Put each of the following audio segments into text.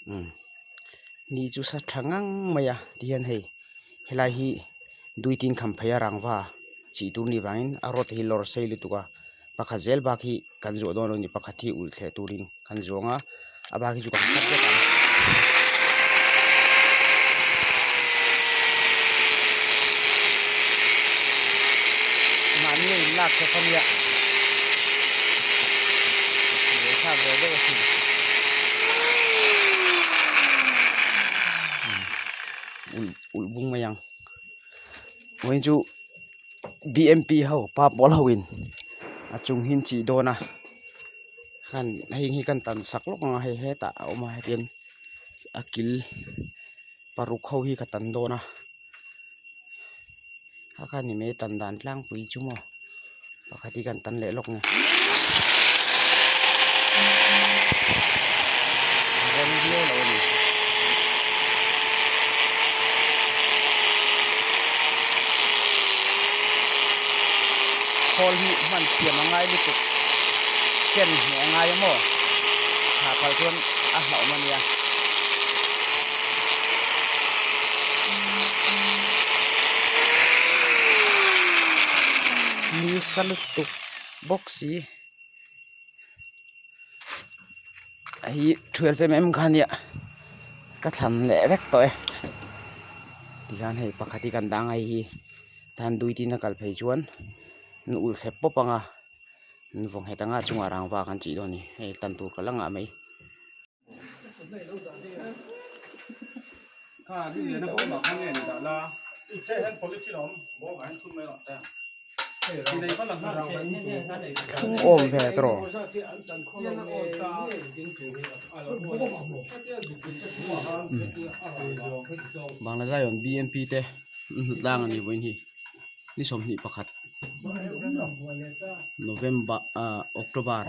Umm ni chu sa tha ngang mai a tihian hei helai hi duitin kham phei a rangva chih tur nih vangin a rod hi lawr sei lutuk a pakhat zel bak hi kan zuah dawn lo a ni pakhat hi ulh thleh turin kan zuang a a bak hi chu kan khat vek ang. Mahni a inlak chawp a nia buaithlak ve deuh asin ulh ulh bung mai ang vawiin chu B M P ho pa pawl ho in a chung hi an chih dawn a khan hei hi kan tan sak lawk ang a hei hetah a awm a hetiang a kil paruk ho hi ka tan dawn a a kha ni mai tan dan tlangpui chu maw pakhat hi kan tan leh lawk nge a rem viau lo a ni. Khawl hi hman thiam a ngai lutuk ken hmuh a ngai a maw thah palh chuan a hlauhawm a nia. Ni sa lutuk bawk si hei 12 mm kha nia ka thlan leh vek tawh e tikhan hei pakhat hi kan dang a hei hi tan dui tin a kal phei chuan an ulh thlep pawp ang a an vaw nghet ang a chungah rangva kan chih dawn a ni hei tan tur ka la ngah mai. Thung awm ve tawh Bangla Zion B M P te an hmu tlang a ni vawiin hi ni 21 November ah October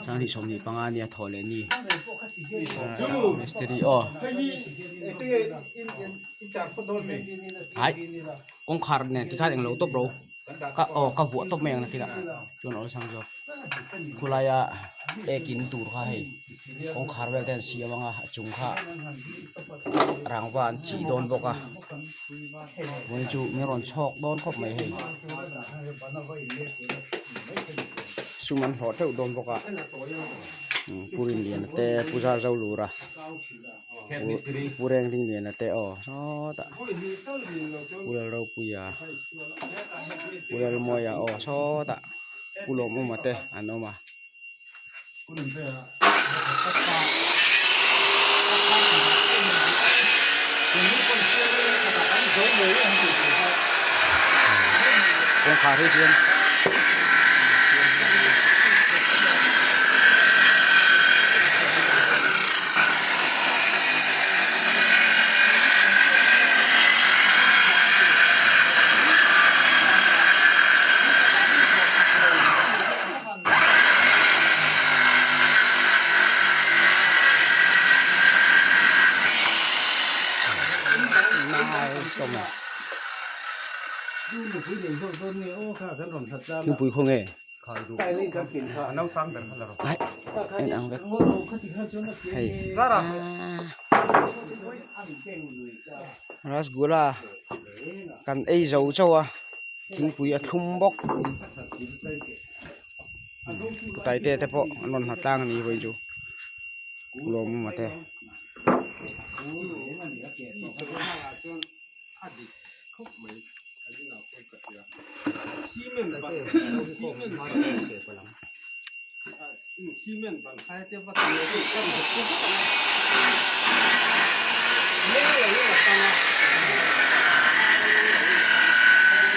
2025 ania thawh leh ni mistiri aw ai kawngkhar nen tikhan englo tawp ro ka aw ka vuah tawp mai ang nakinah chuan awlsam zawk khulaia ek in tur kha hei kawngkhar vel te an siam ang a a chung kha rangva an chih dawn bawk a vawiin chu min rawn chhawk dawn khawp mai hei sum an hlawh teuh dawn bawk a pu Rinliana te pu Zarzolura pu Rengdingliana te aw sawtah pu Lalropuia pu Lalmawia aw sawtah pu Lawmawma te an awm a. Kawngkhar hi chuan Thingpui khaw nge en ang vek hei rasgula kan ei zo chauh a. Thingpui a thlum bawk taite te pawh an rawn hma tlang a ni vawi chu lawm awm te.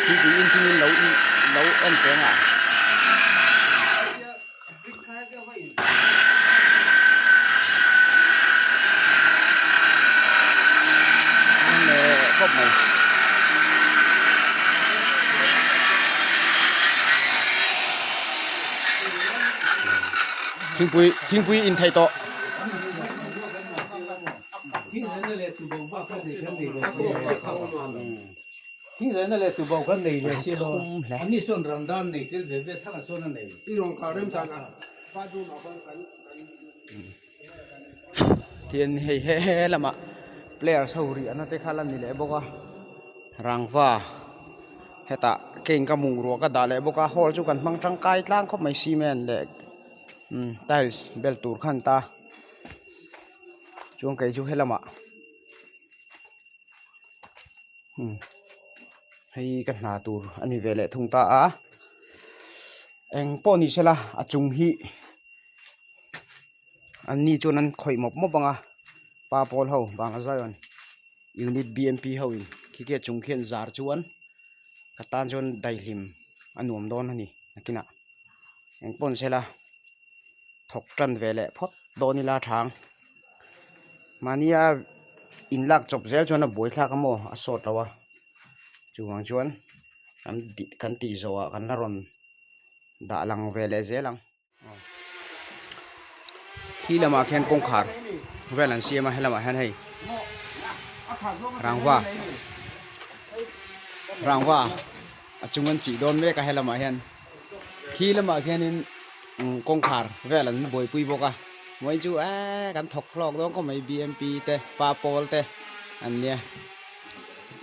Thingpui in thingin lo lo en teng a. Khawp mai. Thingpui thingpui in thei tawh. Thian hei he he lamah players ho riahna te kha la ni leh bawk a rangva hetah keng ka bungrua ka dah leh bawk a hall chu kan hmang tangkai tlang khawp mai cement leh umm tiles bel tur khan ta chuan kei chu helamah umm hei ka hna tur a ni ve leh thung ta a eng pawh ni sela a chung hi. An ni chuan an khawih mawp mawp ang a pa pawl ho bang a zion unit bmp ho in khi khi a chung khian zar chuan ka tan chuan daihlim a nuam dawn a ni nakinah engpawh ni sela thawk tan ve leh phawt dawn ila a tha ang mahnia in lak chawp zel chuan a buaithlak a maw a sawt lo a chuvang chuan kan tih zawhah kan la rawn dah lang ve leh zel ang. Khi lamah khian kawngkhar vel an siam a helamah hian hei rangva rangva a chung an chih dawn mek a helamah hian khi lamah khianin kawngkhar vel an buaipui bawk a hmuai chu eee kan thawk hlawk dawn khawp mai b m p te pa pawl te an nia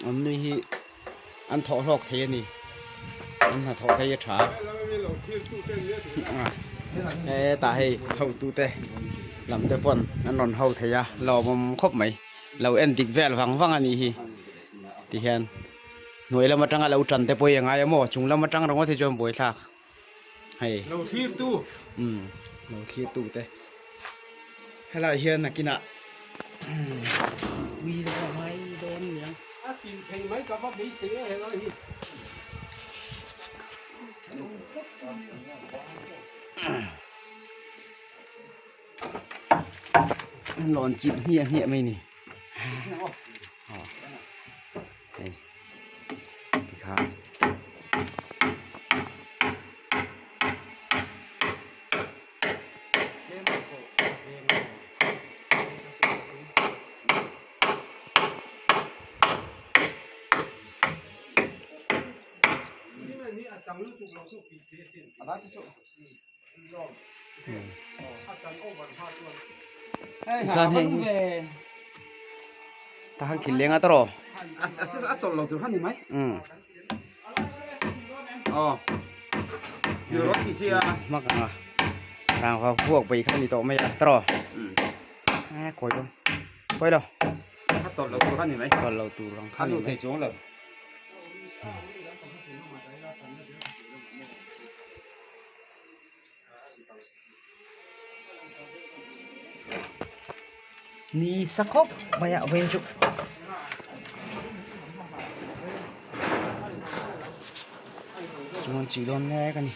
an ni hi. an thawh hlawk thei a ni an hnathawh phei a tha a hetah hei hotu te lam te pawn an rawn ho thei a lawmawm khawp mai lo en dik vel vang vang a nih hi tihian hnuai lam atanga lo tan te pawh hi a ngai a maw chung lam atang ringawt hi chuan buaithlak hei lo thlir tu umm lo thlir tu te helai hian nakinah tui deuh a ngai dawn a niang. A tin thei mai ka va beisei e helai hi. Lawn chip hmiah hmiah mai ni. Hei tikhan. Tikhan hei hi tahan khil leng a tawrh a chawlh lo tur kha ni mai hmak ang a rangva vuak bai kha ni tawh mai a tawrh kawi dawn kawi lo a tawlh lo tur kha ni mai tawlh lo tur ang kha ni mai thei chuang lo Ni sa khawp mai a vawiin chu chuan chih dawn mek a ni.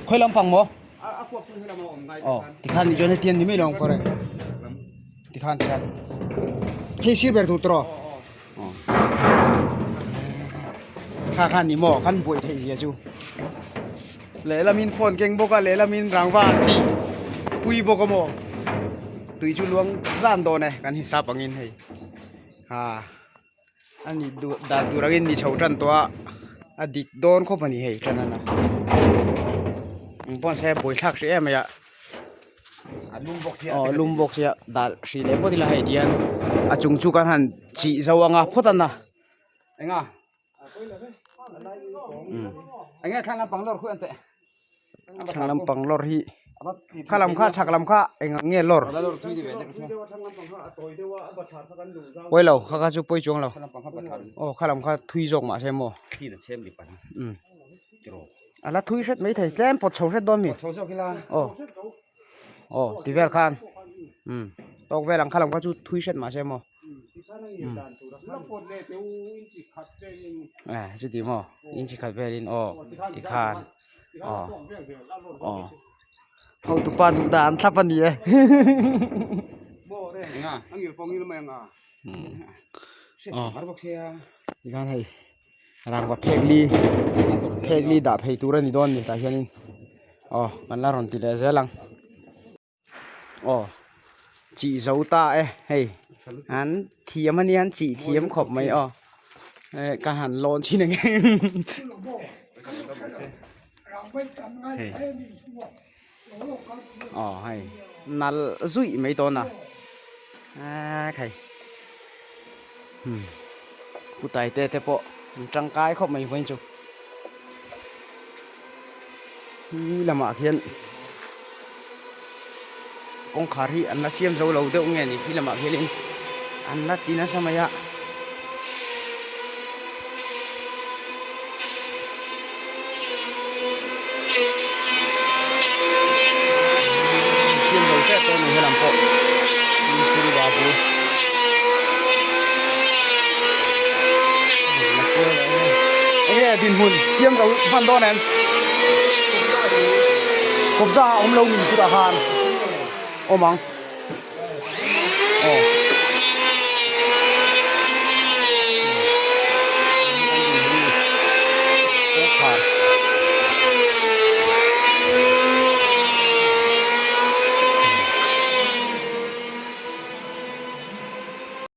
Khawi lampang maw? Aw tikhan nih chuan hetiang ni mai lo ang kawr e tikhan tikhan hei sir ber tur tawh aw kha khan ni maw kan buai theih zia chu lehlamin phone keng bawk a lehlamin rangva chi pui bawk a maw tui chu luang zan dawn e kan hisap angin hei ah. A nih duh dan tur angin ni chho tan tawh a a dik dawn khawp a ni hei tan ana engpawh se buaithlak hrih em mai a aw lum bawk sia dah hrih leh phawt ila hei tihian a chung chu kan han chih zo anga phawt ana thlang lampang lawr hi kha lam kha chhak lam kha eng ang nge lawr pawi lo kha kha chu pawi chuang lo aw kha lam kha thui zawk mah se maw umm a la thui hret maithei tlem pawt chho hret dawn mi aw aw ti vel khan umm tawk vel ang kha lam kha chu thui hret mah se maw. Chuti maw in chi khat velin aw tikhan aw. Aw hotupa duh dan thlap a ni e. Tikhan hei rangva phek li phek li dah phei tur a ni dawn a ni tah hianin aw kan la rawn ti leh zel ang. Aw chih zo ta e hei an thiam ania an chih thiam khawp mai aw eh ka han lawn thin ang e hei aw hei nal zuih mai dawn a ah khai hmm kutaite te pawh an tangkai khawp mai vawiin chu Hi lamah khian kawngkhar hi an la siam zo lo deuh nge ni khi lamah khianin an la ti nasa mai a. Siam zo tep tawh a ni helam pawh Misiri babu enge dinhmun siam zo hman dawn em kawpza a awm lo min chutah khan awm ang aw kawngkhar.